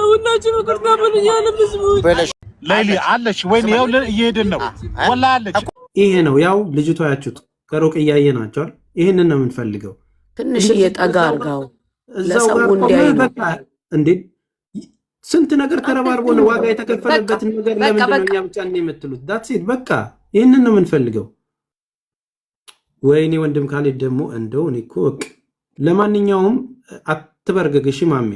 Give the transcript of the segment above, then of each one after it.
ሁላችንም ይቅርታ በሉኝ። የዓለም ህዝቦች ሌሊ አለች ወይ? ይኸው እየሄድን ነው። ወላ አለች። ይሄ ነው ያው ልጅቷ ያችሁት ከሩቅ እያየ ናቸዋል። ይህንን ነው የምንፈልገው። ትንሽ እየጠጋ አርጋው እዛው ለሰው ጋር ቆመህ እንዲያይ ነው። በቃ እንዴ ስንት ነገር ተረባርቦ ነው ዋጋ የተከፈለበትን ነገር በቃ ለምንድን ነው በቃ እኛ ብቻ ነው የምትሉት? That's it በቃ ይህንን ነው የምንፈልገው። ወይኔ ወንድም ካሌድ ደግሞ እንደው እኔ እኮ በቃ ለማንኛውም አትበርግግ እሺ ማሜ።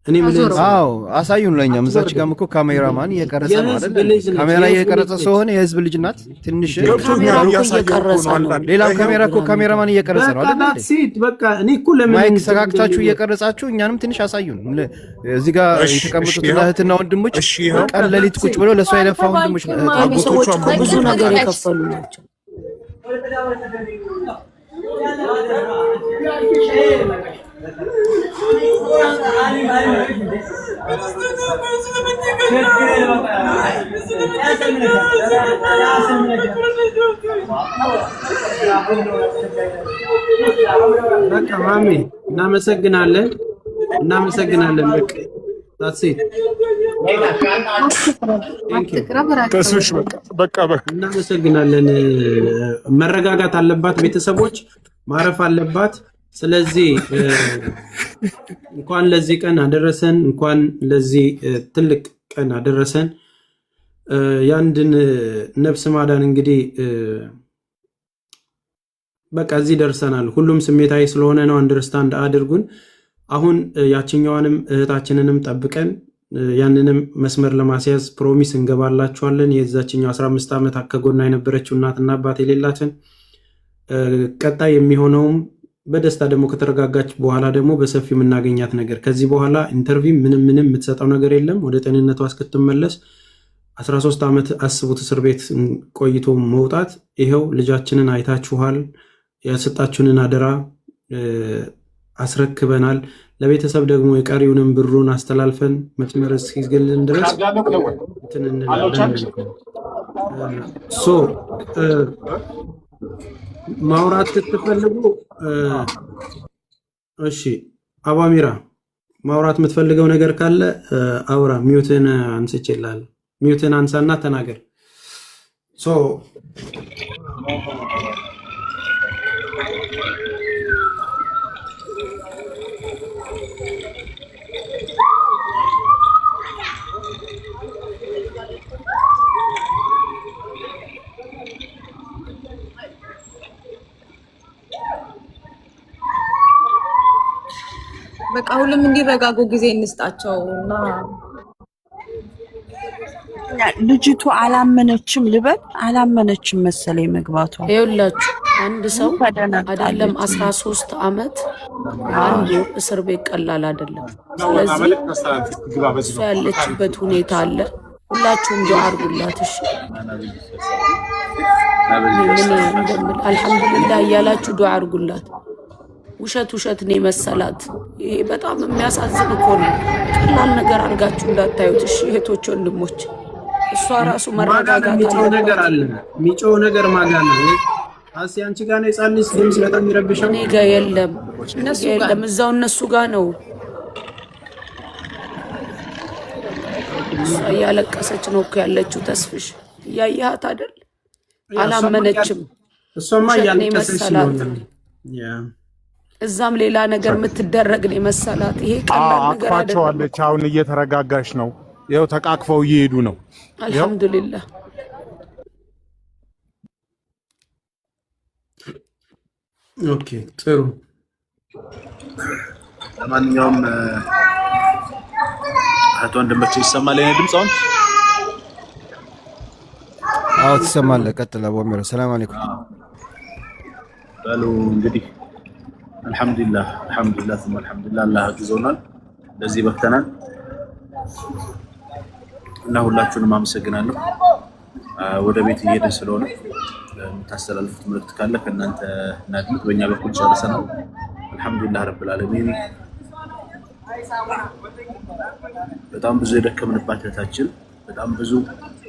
እኔ የምልህን አዞረው። ስማ። አዎ አሳዩን። ለእኛም እዛች አትበርግግ። ጋርም እኮ ካሜራማን እየቀረጸ ነው የህዝብ አይደል? ልጅ ነች፣ ካሜራ የህዝብ እየቀረጸ ልጅ ነች። ስለሆነ የህዝብ ልጅ ናት። ትንሽ ገብቶኛል። ካሜራ እኮ እያሳየው እኮ እየቀረጸ ነው። ነው። አንዳንድ ሌላም ይኸው ካሜራ እኮ ካሜራማን እየቀረጸ ነው በቃ አይደል እንዴ? That's it በቃ እኔ እኮ ለምን mic እንትን ሰካክታችሁ እንደሚል እየቀረጻችሁ እኛንም ትንሽ አሳዩን። እዚህ ጋር እሺ፣ እሺ፣ የተቀመጡት ይኸው እህትና ወንድሞች እሺ፣ ይኸው ቀን ሌሊት ቁጭ ብለው ለእሷ የለፋ ወንድሞች እነዚህ እህቶች ሰዎች አጎቶቿን እኮ ብዙ በሙሉ ነገር ናቸው። የከፈሉ ናቸው። በቃ ማሜ እናመሰግናለን፣ እናመሰግናለን። በቃ that's it thank you አትቅረብ፣ ራቅ ተስፍሽ በል። በቃ በቃ በቃ እናመሰግናለን። መረጋጋት አለባት፣ ቤተሰቦች ማረፍ አለባት። ስለዚህ እንኳን ለዚህ ቀን አደረሰን፣ እንኳን ለዚህ ትልቅ ቀን አደረሰን። የአንድን ነፍስ ማዳን እንግዲህ በቃ እዚህ ደርሰናል። ሁሉም ስሜታዊ ስለሆነ ነው፣ understand አድርጉን። አሁን ያችኛዋንም እህታችንንም ጠብቀን ያንንም መስመር ለማስያዝ promise እንገባላችኋለን። የዛችኛው 15 ዓመት ከጎኗ የነበረችው እናትና አባት የሌላትን ቀጣይ የሚሆነውም በደስታ ደግሞ ከተረጋጋች በኋላ ደግሞ በሰፊው የምናገኛት ነገር ከዚህ በኋላ interview ምንም ምንም የምትሰጠው ነገር የለም። ወደ ጤንነቷ እስክትመለስ 13 ዓመት አስቡት፣ እስር ቤት ቆይቶ መውጣት። ይኸው ልጃችንን አይታችኋል። ያሰጣችሁንን አደራ አስረክበናል። ለቤተሰብ ደግሞ የቀሪውንም ብሩን አስተላልፈን መስመር እስኪገልን ድረስ እንትን እንላለን። So ማውራት ስትፈልጉ እሺ፣ አባሚራ ማውራት የምትፈልገው ነገር ካለ አውራ። Mute ን አንስቼልሃለሁ። Mute ን አንሳና ተናገር። So በቃ ሁሉም እንዲረጋጉ ጊዜ እንስጣቸው እና ልጅቱ አላመነችም ልበል፣ አላመነችም መሰለኝ መግባቷ። ይኸውላችሁ አንድ ሰው አይደለም ተደናግጣለች። 13 ዓመት አንድ ወር እስር ቤት ቀላል አይደለም። ስለዚህ እሷ ያለችበት ሁኔታ አለ። ሁላችሁም ዱዓ አድርጉላት። እሺ እኔ ምን እንደምል አልሐምዱሊላህ እያላችሁ ዱዓ አድርጉላት። ውሸት ውሸት ነው የመሰላት። ይሄ በጣም የሚያሳዝን እኮ ነው። ቀላል ነገር አድርጋችሁ እንዳታዩት። እሺ እህቶች፣ ወንድሞች፣ እሷ ራሱ ማጋ ነው መረጋጋት የሚጮህ ነገር አለባት። አለ። የሚጮህ ነገር ማጋ ነው። አሲ አንቺ ጋር ነው የጻን ልጅ ድምፅ በጣም የሚረብሸው። እኔ ጋ የለም፣ እኔ እነሱ ጋ ጋር የለም። እዛው እነሱ ጋ ነው። እሷ እያለቀሰች ነው እኮ ያለችው። ተስፍሽ እያየሃት አይደል? አላመነችም። እሷማ ውሸት ነው እያለቀሰች ነው። የመሰላት። ያ እዛም ሌላ ነገር የምትደረግ ነው የመሰላት። ይሄ ቀላል ነገር አይደለም አቅፋቸዋለች። እኮ። አሁን እየተረጋጋች ነው። ይኸው ተቃቅፈው እየሄዱ ነው። ይኸው አልሐምዱሊላህ። Okay ጥሩ። ለማንኛውም እህት ወንድሞች ይሰማል የኔ ድምፅ አሁን? አዎ ትሰማለህ። ቀጥል አቡ አሚራ። ሰላም አለይኩም። በሉ እንግዲህ አልሐምዱሊላህ አልሐምዱሊላህ ثم አልሐምዱሊላህ አላህ አግዞናል፣ ለዚህ በቅተናል እና ሁላችሁንም አመሰግናለሁ። ወደ ቤት እየሄድን ስለሆነ የምታስተላልፉት መልዕክት ካለ ከእናንተ እናድምጥ። በእኛ በኩል ጨርሰናል። አልሐምዱሊላህ ረብል ዓለሚን። በጣም ብዙ የደከምንባት እህታችን፣ በጣም ብዙ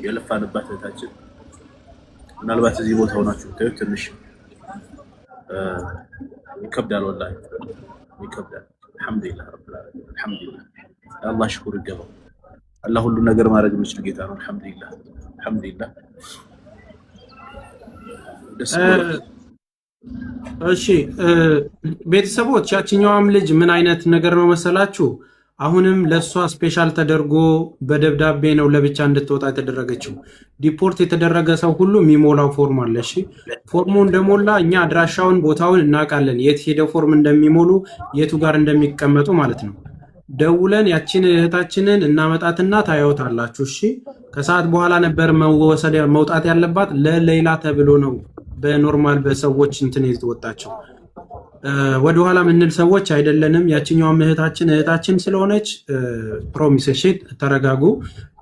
የለፋንባት እህታችን ምናልባት እዚህ ቦታ ሆናችሁ ብታዩት ትንሽ ይከብዳል፣ ወላሂ ይከብዳል። አልሐምዱሊላህ ረብል ዓለሚን አልሐምዱሊላህ። አላህ ሽኩር ይገባው። አላህ ሁሉ ነገር ማድረግ የሚችል ጌታ ነው። አልሐምዱሊላህ አልሐምዱሊላህ። ደስ ብሎናል። እሺ ቤተሰቦች፣ ያችኛዋም ልጅ ምን አይነት ነገር ነው መሰላችሁ? አሁንም ለእሷ special ተደርጎ በደብዳቤ ነው ለብቻ እንድትወጣ የተደረገችው። Deport የተደረገ ሰው ሁሉ የሚሞላው ፎርም አለ። እሺ፣ ፎርሙ እንደሞላ እኛ አድራሻውን ቦታውን እናውቃለን፣ የት ሄደው ፎርም እንደሚሞሉ፣ የቱ ጋር እንደሚቀመጡ ማለት ነው። ደውለን ያችን እህታችንን እናመጣትና ታዩታላችሁ። እሺ፣ ከሰዓት በኋላ ነበር መወሰድ መውጣት ያለባት፣ ለሌላ ተብሎ ነው በ normal በሰዎች እንትን የተወጣቸው። ወደኋላ ምንል ሰዎች አይደለንም። ያችኛዋም እህታችን እህታችን ስለሆነች promise። እሺ፣ ተረጋጉ።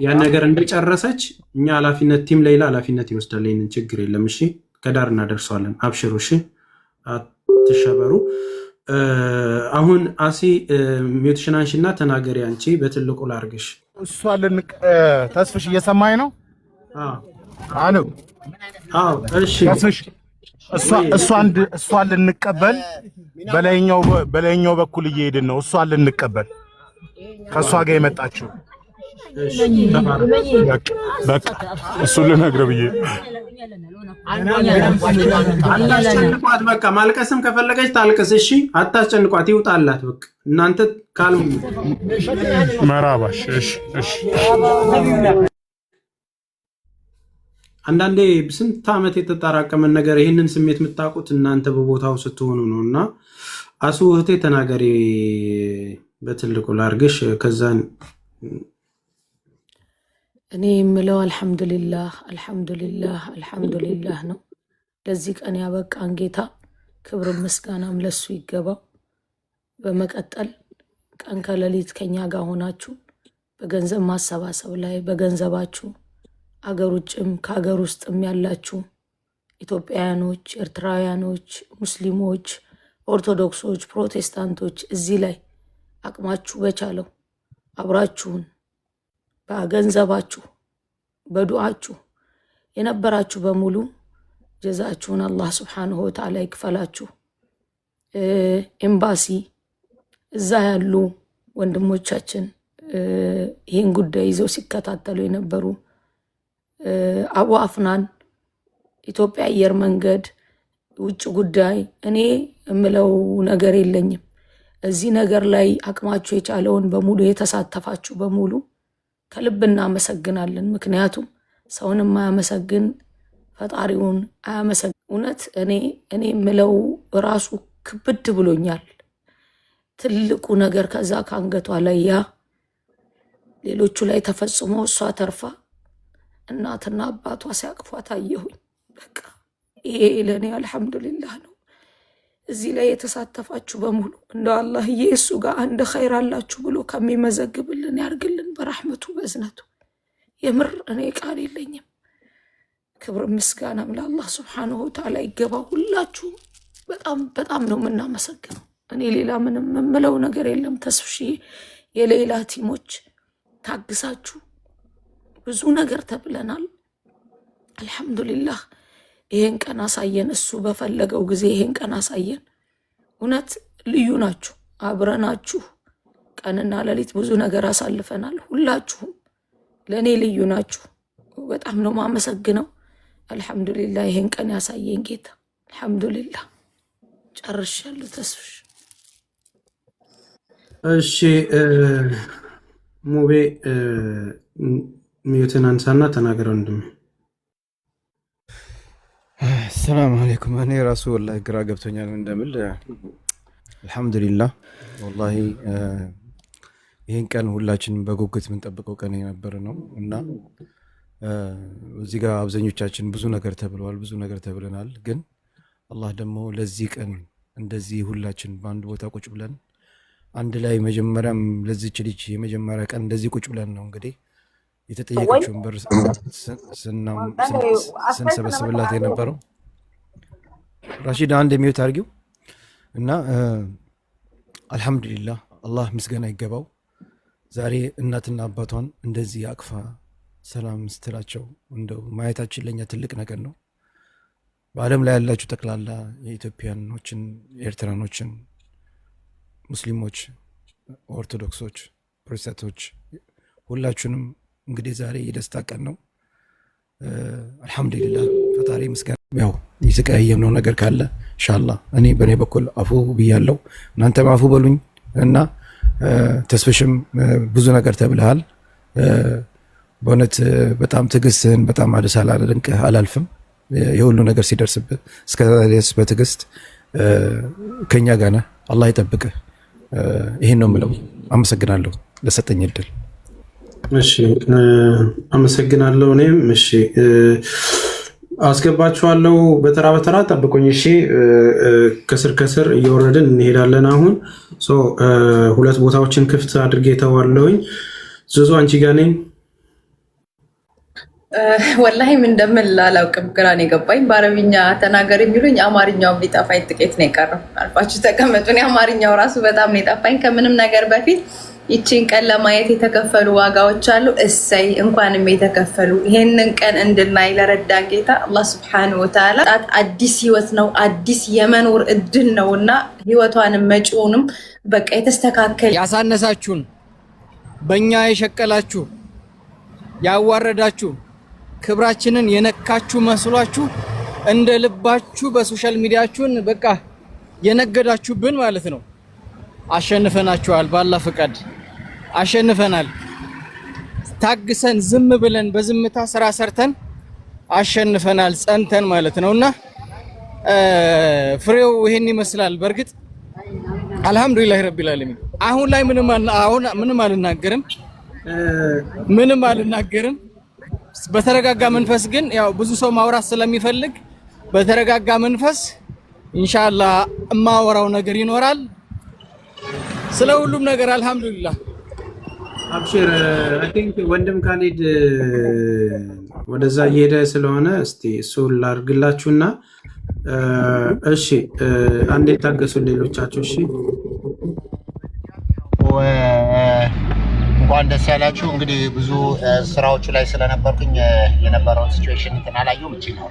ያን ነገር እንደጨረሰች እኛ ኃላፊነት፣ team ሌላ ኃላፊነት ይወስዳል። ይህንን ችግር የለም። እሺ፣ ከዳር እናደርሰዋለን። አብሽሩ። እሺ፣ አትሸበሩ። አሁን አሲ፣ mute ሽን አንሺና ተናገሪ። አንቺ በትልቁ ላርግሽ። እሷ ተስፍሽ እየሰማኝ ነው? አሎ። አዎ፣ እሺ። ተስፍሽ፣ እሷን ልንቀበል በላይኛው በኩል እየሄድን ነው። እሷን ልንቀበል ከእሷ ጋር የመጣችው። በቃ እሱን ልነግርህ ብዬ። አታስጨንቋት። በቃ ማልቀስም ከፈለገች ታልቅስ። እሺ፣ አታስጨንቋት፣ ይውጣላት። በቃ እናንተ ካልሙ። መራባሽ። እሺ። አንዳንዴ ስንት ዓመት የተጠራቀመን ነገር ይህንን ስሜት የምታውቁት እናንተ በቦታው ስትሆኑ ነው። እና አሱ እህቴ ተናገሪ፣ በትልቁ ላርግሽ። ከዛን እኔ የምለው አልሐምዱሊላህ፣ አልሐምዱሊላህ፣ አልሐምዱሊላህ ነው። ለዚህ ቀን ያበቃን ጌታ ክብር ምስጋናም ለሱ ይገባው። በመቀጠል ቀን ከሌሊት ከኛ ጋር ሆናችሁ በገንዘብ ማሰባሰብ ላይ በገንዘባችሁ አገር ውጭም ከሀገር ውስጥም ያላችሁ ኢትዮጵያውያኖች፣ ኤርትራውያኖች፣ ሙስሊሞች፣ ኦርቶዶክሶች፣ ፕሮቴስታንቶች እዚህ ላይ አቅማችሁ በቻለው አብራችሁን በገንዘባችሁ በዱዓችሁ የነበራችሁ በሙሉ ጀዛችሁን አላህ ስብሓንሁ ወተዓላ ይክፈላችሁ። ኤምባሲ እዛ ያሉ ወንድሞቻችን፣ ይህን ጉዳይ ይዘው ሲከታተሉ የነበሩ አቡ አፍናን፣ ኢትዮጵያ አየር መንገድ፣ ውጭ ጉዳይ፣ እኔ የምለው ነገር የለኝም። እዚህ ነገር ላይ አቅማችሁ የቻለውን በሙሉ የተሳተፋችሁ በሙሉ ከልብ እናመሰግናለን። ምክንያቱም ሰውን የማያመሰግን ፈጣሪውን አያመሰግን። እውነት እኔ የምለው ራሱ ክብድ ብሎኛል። ትልቁ ነገር ከዛ ከአንገቷ ላይ ያ ሌሎቹ ላይ ተፈጽሞ እሷ ተርፋ እናትና አባቷ ሲያቅፏት አየሁኝ። በቃ ይሄ ለእኔ አልሐምዱሊላህ ነው። እዚህ ላይ የተሳተፋችሁ በሙሉ እንደ አላህዬ እሱ ጋር አንድ ኸይር አላችሁ ብሎ ከሚመዘግብልን ያርግልን በራህመቱ በእዝነቱ። የምር እኔ ቃል የለኝም። ክብር ምስጋናም ለአላህ ስብሓንሁ ወተዓላ ይገባ። ሁላችሁም በጣም በጣም ነው የምናመሰግነው። እኔ ሌላ ምንም የምለው ነገር የለም። ተስፍሽዬ፣ የሌላ team ኦች ታግሳችሁ ብዙ ነገር ተብለናል። አልሐምዱሊላህ ይሄን ቀን አሳየን። እሱ በፈለገው ጊዜ ይሄን ቀን አሳየን። እውነት ልዩ ናችሁ። አብረናችሁ ቀንና ሌሊት ብዙ ነገር አሳልፈናል። ሁላችሁም ለእኔ ልዩ ናችሁ። በጣም ነው ማመሰግነው። አልሐምዱሊላህ ይሄን ቀን ያሳየን ጌታ አልሐምዱሊላህ። ጨርሻለሁ። ተስፍሽ። እሺ ሙቤ፣ mute ን አንሳና ተናገረ ወንድሜ። ሰላም አለይኩም። እኔ ራሱ ወላሂ ግራ ገብቶኛል እንደምል። አልሐምዱሊላህ፣ ወላሂ ይህን ቀን ሁላችንም በጉጉት የምንጠብቀው ቀን የነበረ ነው እና እዚህ ጋር አብዛኞቻችን ብዙ ነገር ተብለዋል፣ ብዙ ነገር ተብለናል። ግን አላህ ደግሞ ለዚህ ቀን እንደዚህ ሁላችን በአንድ ቦታ ቁጭ ብለን አንድ ላይ መጀመሪያም ለዚች ልጅ የመጀመሪያ ቀን እንደዚህ ቁጭ ብለን ነው እንግዲህ የተጠየቀችውን ብር ስንሰበስብላት የነበረው። ራሺድ፣ አንድ mute አድርጊው እና አልሐምዱሊላህ፣ አላህ ምስጋና ይገባው። ዛሬ እናትና አባቷን እንደዚህ አቅፋ ሰላም ስትላቸው እንደው ማየታችን ለእኛ ትልቅ ነገር ነው። በዓለም ላይ ያላችሁ ጠቅላላ የኢትዮጵያኖችን፣ ኤርትራኖችን፣ ሙስሊሞች፣ ኦርቶዶክሶች፣ ፕሬሰቶች ሁላችሁንም እንግዲህ ዛሬ የደስታ ቀን ነው። አልሐምዱሊላህ ፈጣሪ ምስጋና። ያው የተቀያየምነው ነገር ካለ ኢንሻአላህ እኔ በእኔ በኩል አፉ ብያለሁ፣ እናንተም አፉ በሉኝ እና ተስፍሽም ብዙ ነገር ተብልሃል። በእውነት በጣም ትዕግስትህን በጣም ሳላደንቅህ አላልፍም። የሁሉ ነገር ሲደርስብህ እስከ ድረስ በትዕግስት ከኛ ጋር ነህ። አላህ ይጠብቅህ። ይሄን ነው የምለው። አመሰግናለሁ ለሰጠኝ እድል። እሺ አመሰግናለሁ። እኔም እሺ አስገባችኋለሁ። በተራ በተራ ጠብቁኝ። እሺ ከስር ከስር እየወረድን እንሄዳለን። አሁን ሁለት ቦታዎችን ክፍት አድርጌ ተዋለሁኝ። ዙዙ አንቺ ጋር ነኝ። ወላሂ ምን እንደምል አላውቅም፣ ግራ ነው የገባኝ። በአረብኛ ተናገር የሚሉኝ አማርኛውም ሊጠፋኝ ጥቂት ነው የቀረው። አርፋችሁ ተቀመጡ። እኔ አማርኛው ራሱ በጣም ነው የጠፋኝ። ከምንም ነገር በፊት ይቺን ቀን ለማየት የተከፈሉ ዋጋዎች አሉ። እሰይ እንኳንም የተከፈሉ። ይሄንን ቀን እንድናይ ለረዳን ጌታ አላህ ስብሐነሁ ወተዓላ አዲስ ህይወት ነው፣ አዲስ የመኖር እድል ነው እና ህይወቷንም መጪውንም በቃ የተስተካከለ ያሳነሳችሁን በእኛ የሸቀላችሁ ያዋረዳችሁ ክብራችንን የነካችሁ መስሏችሁ እንደ ልባችሁ በ social media ችሁን በቃ የነገዳችሁብን ማለት ነው። አሸንፈናችኋል። ባላ ፍቃድ አሸንፈናል። ታግሰን ዝም ብለን በዝምታ ስራ ሰርተን አሸንፈናል፣ ጸንተን ማለት ነውና ፍሬው ይሄን ይመስላል። በእርግጥ አልሐምዱሊላህ ረቢል ዓለሚን። አሁን ላይ ምንም አሁን ምንም አልናገርም፣ ምንም አልናገርም። በተረጋጋ መንፈስ ግን ያው ብዙ ሰው ማውራት ስለሚፈልግ በተረጋጋ መንፈስ ኢንሻአላህ እማወራው ነገር ይኖራል። ስለ ሁሉም ነገር አልሐምዱሊላህ። አብሽር። I think ወንድም ካሊድ ወደዛ እየሄደ ስለሆነ እስቲ እሱን ላድርግላችሁና፣ እሺ አንዴ ታገሱ ሌሎቻችሁ። እሺ። እንኳን ደስ ያላችሁ። እንግዲህ ብዙ ስራዎቹ ላይ ስለነበርኩኝ የነበረውን situation እንትን አላየሁም። እቺ ነው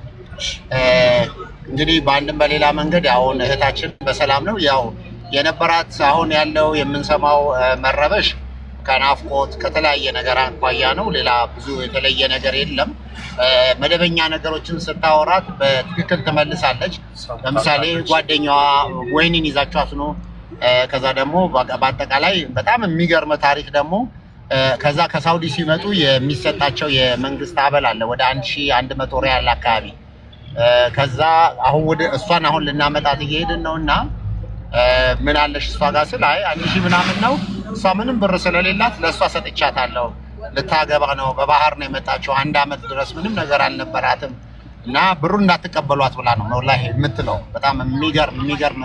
እንግዲህ በአንድም በሌላ መንገድ አሁን እህታችን በሰላም ነው። ያው የነበራት አሁን ያለው የምንሰማው መረበሽ ከናፍቆት ከተለያየ ነገር አኳያ ነው። ሌላ ብዙ የተለየ ነገር የለም። መደበኛ ነገሮችን ስታወራት በትክክል ትመልሳለች። ለምሳሌ ጓደኛዋ ወይኒን ይዛችኋት ነው። ከዛ ደግሞ በአጠቃላይ በጣም የሚገርም ታሪክ ደግሞ ከዛ ከሳውዲ ሲመጡ የሚሰጣቸው የመንግስት አበል አለ ወደ 1100 ሪያል አካባቢ። ከዛ አሁን ወደ እሷን አሁን ልናመጣት እየሄድን ነው እና ምን አለሽ እሷ ጋር ስል አይ 1000 ምናምን ነው፣ እሷ ምንም ብር ስለሌላት ለእሷ ሰጥቻታለሁ። ልታገባ ነው፣ በባህር ነው የመጣችው። አንድ አመት ድረስ ምንም ነገር አልነበራትም እና ብሩን እንዳትቀበሏት ብላ ነው ወላሂ የምትለው። በጣም የሚገርም የሚገርም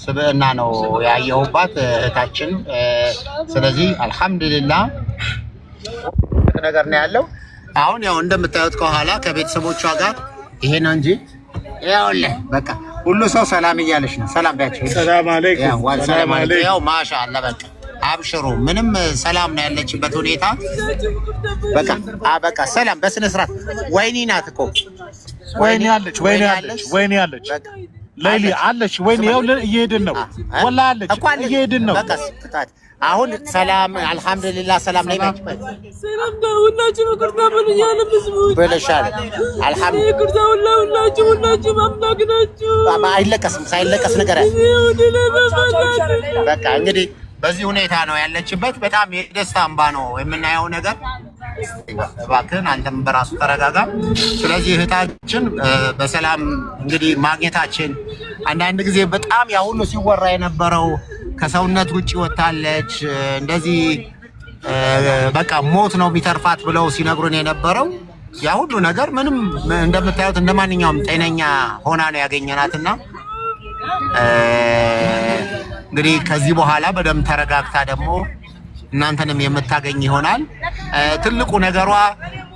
ስብዕና ነው ያየሁባት እህታችን። ስለዚህ አልሐምዱሊላህ ነገር ነው ያለው። አሁን ያው እንደምታዩት ከኋላ ከቤተሰቦቿ ጋር ይሄ ነው እንጂ ይኸውልህ በቃ ሁሉ ሰው ሰላም እያለሽ ነው። ሰላም ቢያቸው። ሰላም አለይኩም። ሰላም አለይኩም። ያው ማሻአላ በቃ አብሽሩ። ምንም ሰላም ነው ያለችበት ሁኔታ። በቃ በቃ ሰላም በስነ ስርዓት። ወይኒ ናት እኮ። ወይኒ አለች፣ ወይኒ አለች፣ ወይኒ አለች፣ ሌሊ አለች። ወይኒ ይኸው እየሄድን ነው። ወላሂ አለች፣ እየሄድን ነው። በቃ አሁን ሰላም አልሐምዱሊላህ፣ ሰላም ነኝ ሰላም ነው። ሁላችሁም ይቅርታ በሉኝ። የዓለም ህዝቦች ብለሻል። አልሐምዱሊላህ ይቅርታ ሁላችሁ ሁላችሁም አምላክ ናችሁ። አይለቀስም፣ ሳይለቀስ ነገር በቃ እንግዲህ በዚህ ሁኔታ ነው ያለችበት። በጣም የደስታ እንባ ነው የምናየው ነገር። እባክህን አንተም በራሱ ተረጋጋ። ስለዚህ እህታችን በሰላም እንግዲህ ማግኘታችን አንዳንድ ጊዜ በጣም ያ ሁሉ ሲወራ የነበረው ከሰውነት ውጭ ወጥታለች እንደዚህ በቃ ሞት ነው የሚተርፋት ብለው ሲነግሩን የነበረው ያ ሁሉ ነገር ምንም እንደምታዩት እንደ ማንኛውም ጤነኛ ሆና ነው ያገኘናትና እንግዲህ ከዚህ በኋላ በደንብ ተረጋግታ ደግሞ እናንተንም የምታገኝ ይሆናል። ትልቁ ነገሯ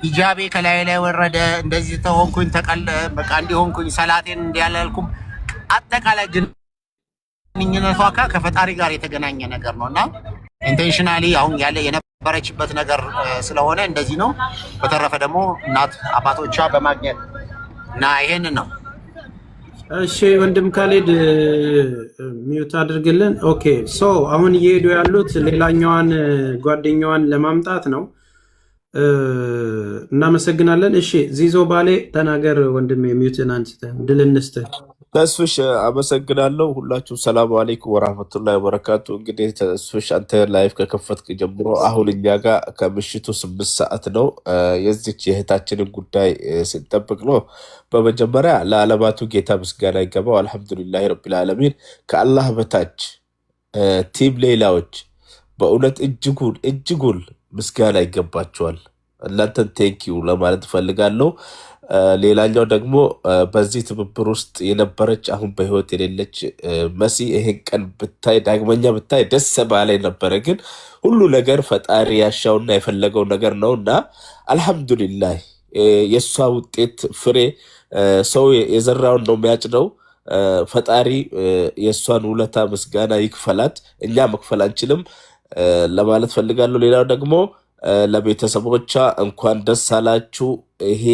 ሂጃቤ ከላይ ላይ ወረደ፣ እንደዚህ ተሆንኩኝ፣ ተቀለ በቃ እንዲሆንኩኝ፣ ሰላቴን እንዲያላልኩም አጠቃላይ ግንኙነቷ ከፈጣሪ ጋር የተገናኘ ነገር ነው እና intentionally አሁን ያለ የነበረችበት ነገር ስለሆነ እንደዚህ ነው። በተረፈ ደግሞ እናት አባቶቿ በማግኘት እና ይሄንን ነው። እሺ ወንድም ካሌድ mute አድርግልን። Okay, so አሁን እየሄዱ ያሉት ሌላኛዋን ጓደኛዋን ለማምጣት ነው። እናመሰግናለን። እሺ ዚዞ ባሌ ተናገር ወንድም፣ mute ን አንስተህ ድል እንስጥህ። ተስፍሽ አመሰግናለሁ። ሁላችሁም ሰላም አለይኩም ወራህመቱላሂ ወበረካቱ። እንግዲህ ተስፍሽ አንተ live ከከፈትክ ጀምሮ አሁን እኛ ጋር ከምሽቱ 8 ሰዓት ነው። የዚች የእህታችንን ጉዳይ ስንጠብቅ ነው። በመጀመሪያ ለዓለማቱ ጌታ ምስጋና ይገባው። አልሐምዱሊላሂ ረቢል ዓለሚን። ከአላህ በታች team ሌላዎች በእውነት እጅጉን እጅጉን ምስጋና ይገባቸዋል። እናንተን thank you ለማለት እፈልጋለሁ። ሌላኛው ደግሞ በዚህ ትብብር ውስጥ የነበረች አሁን በህይወት የሌለች መሲ ይሄን ቀን ብታይ፣ ዳግመኛ ብታይ ደስ ባላይ ነበረ። ግን ሁሉ ነገር ፈጣሪ ያሻውና የፈለገው ነገር ነው እና አልሐምዱሊላህ የእሷ ውጤት ፍሬ ሰው የዘራውን ነው የሚያጭደው። ፈጣሪ የእሷን ውለታ ምስጋና ይክፈላት። እኛ መክፈል አንችልም ለማለት ፈልጋለሁ። ሌላው ደግሞ ለቤተሰቦቿ እንኳን ደስ አላችሁ። ይሄ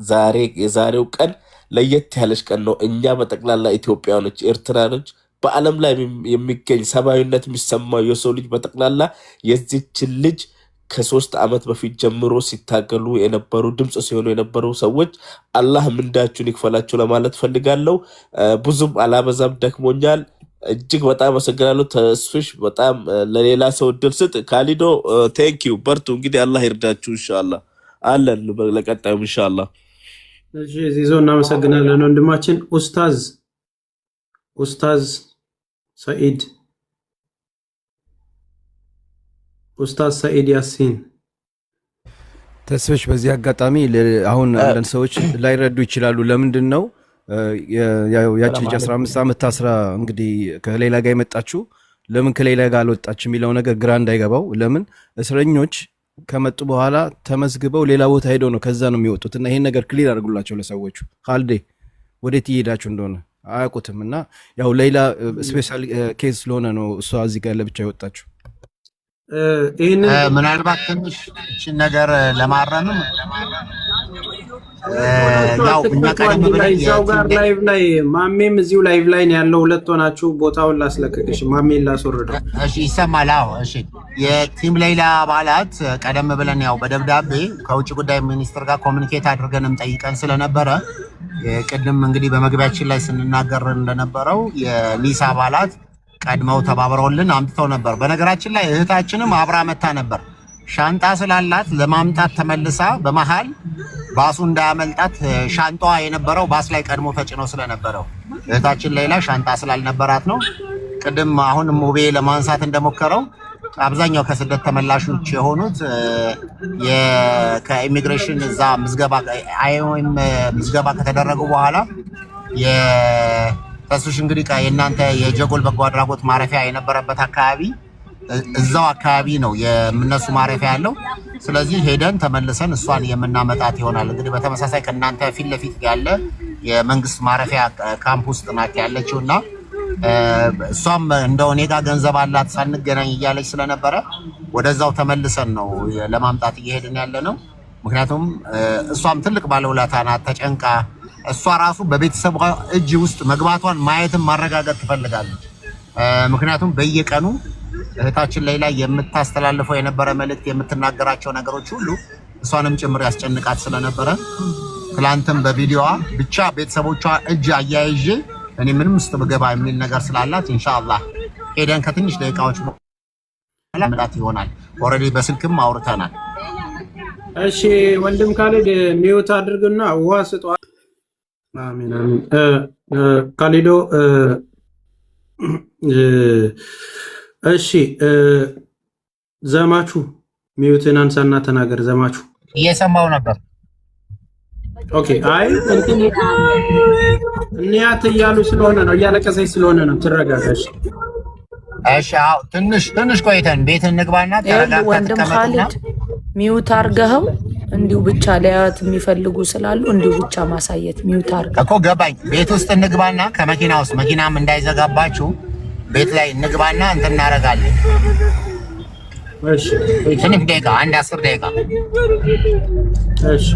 ዛሬ የዛሬው ቀን ለየት ያለች ቀን ነው። እኛ በጠቅላላ ኢትዮጵያኖች፣ ኤርትራኖች፣ በዓለም ላይ የሚገኝ ሰብአዊነት የሚሰማው የሰው ልጅ በጠቅላላ የዚችን ልጅ ከ3 ዓመት በፊት ጀምሮ ሲታገሉ የነበሩ፣ ድምፅ ሲሆኑ የነበሩ ሰዎች አላህ ምንዳችሁን ይክፈላችሁ ለማለት ፈልጋለሁ። ብዙም አላበዛም፣ ደክሞኛል። እጅግ በጣም አመሰግናለሁ። ተስፍሽ በጣም ለሌላ ሰው እድል ስጥ። ካሊዶ thank you፣ በርቱ። እንግዲህ አላህ ይርዳችሁ። ኢንሻአላህ አለን ለቀጣዩም ኢንሻአላህ። እሺ ዚዞ እናመሰግናለን ወንድማችን። ኡስታዝ ሰኢድ፣ ኡስታዝ ሰኢድ ያሲን። ተስፍሽ፣ በዚህ አጋጣሚ አሁን አንዳንድ ሰዎች ላይረዱ ይችላሉ። ለምንድን ነው ያቺ ልጅ 15 ዓመት ታስራ እንግዲህ ከሌላ ጋር የመጣችው፣ ለምን ከሌላ ጋር አልወጣች የሚለው ነገር ግራ እንዳይገባው። ለምን እስረኞች ከመጡ በኋላ ተመዝግበው ሌላ ቦታ ሄደው ነው ከዛ ነው የሚወጡት። እና ይሄን ነገር clear አድርጉላቸው ለሰዎቹ። ካልዴ ወዴት እየሄዳችሁ እንደሆነ አያውቁትም። እና ያው ሌላ special case ስለሆነ ነው እሷ እዚህ ጋር ለብቻ የወጣችው። ይህንን ምናልባት ትንሽ እችን ነገር ለማረምም ያው እኛ ቀደም ብለን እዛው ጋር live ላይ ማሜም እዚሁ live ላይ ነው ያለው። ሁለት ሆናችሁ ቦታውን ላስለቅቅሽ፣ ማሜን ላስወርደው። እሺ ይሰማል። አዎ እሺ። የ team ሌይላ አባላት ቀደም ብለን ያው በደብዳቤ ከውጭ ጉዳይ ሚኒስትር ጋር communicate አድርገንም ጠይቀን ስለነበረ ቅድም እንግዲህ በመግቢያችን ላይ ስንናገር እንደነበረው የኒስ አባላት ቀድመው ተባብረውልን አምጥተው ነበር። በነገራችን ላይ እህታችንም አብራ መታ ነበር። ሻንጣ ስላላት ለማምጣት ተመልሳ በመሃል ባሱ እንዳያመልጣት ሻንጣዋ የነበረው ባስ ላይ ቀድሞ ተጭኖ ስለነበረው እህታችን ሌላ ሻንጣ ስላልነበራት ነው። ቅድም አሁን ሙቤ ለማንሳት እንደሞከረው አብዛኛው ከስደት ተመላሾች የሆኑት ከኢሚግሬሽን እዛ ምዝገባ IOM ምዝገባ ከተደረጉ በኋላ የተስሽ እንግዲህ የእናንተ የጀጎል በጎ አድራጎት ማረፊያ የነበረበት አካባቢ እዛው አካባቢ ነው የእነሱ ማረፊያ ያለው። ስለዚህ ሄደን ተመልሰን እሷን የምናመጣት ይሆናል። እንግዲህ በተመሳሳይ ከእናንተ ፊት ለፊት ያለ የመንግስት ማረፊያ ካምፕ ውስጥ ናት ያለችው እና እሷም እንደው እኔ ጋር ገንዘብ አላት ሳንገናኝ እያለች ስለነበረ ወደዛው ተመልሰን ነው ለማምጣት እየሄድን ያለ ነው። ምክንያቱም እሷም ትልቅ ባለውለታ ናት። ተጨንቃ እሷ ራሱ በቤተሰቧ እጅ ውስጥ መግባቷን ማየትም ማረጋገጥ ትፈልጋለች። ምክንያቱም በየቀኑ እህታችን ሌላ የምታስተላልፈው የነበረ መልእክት፣ የምትናገራቸው ነገሮች ሁሉ እሷንም ጭምር ያስጨንቃት ስለነበረ ትላንትም በቪዲዮዋ ብቻ ቤተሰቦቿ እጅ አያይዤ እኔ ምንም ውስጥ ብገባ የሚል ነገር ስላላት ኢንሻአላህ ሄደን ከትንሽ ደቂቃዎች በኋላ ምላት ይሆናል። Already በስልክም አውርተናል። እሺ ወንድም ካሊድ mute አድርግና ውሃ ስጧ። አሚን አሚን። ካሊዶ እሺ ዘማቹ mute ን አንሳና ተናገር። ዘማቹ እየሰማው ነበር። Okay። አይ እንትን እንያት እያሉ ስለሆነ ነው፣ እያለቀሰች ስለሆነ ነው። ትረጋጋሽ። እሺ አዎ፣ ትንሽ ትንሽ ቆይተን ቤት እንግባና ተረጋግታ ወንድም ትቀመጥና ካሊድ mute አርገኸው እንዲሁ ብቻ ሊያዩት የሚፈልጉ ስላሉ እንዲሁ ብቻ ማሳየት mute አርገህ እኮ ገባኝ። ቤት ውስጥ እንግባና ከመኪና ውስጥ መኪናም እንዳይዘጋባችሁ ቤት ላይ እንግባና እንትን እናደርጋለን። እሺ ትንሽ ደቂቃ አንድ 10 ደቂቃ። እሺ።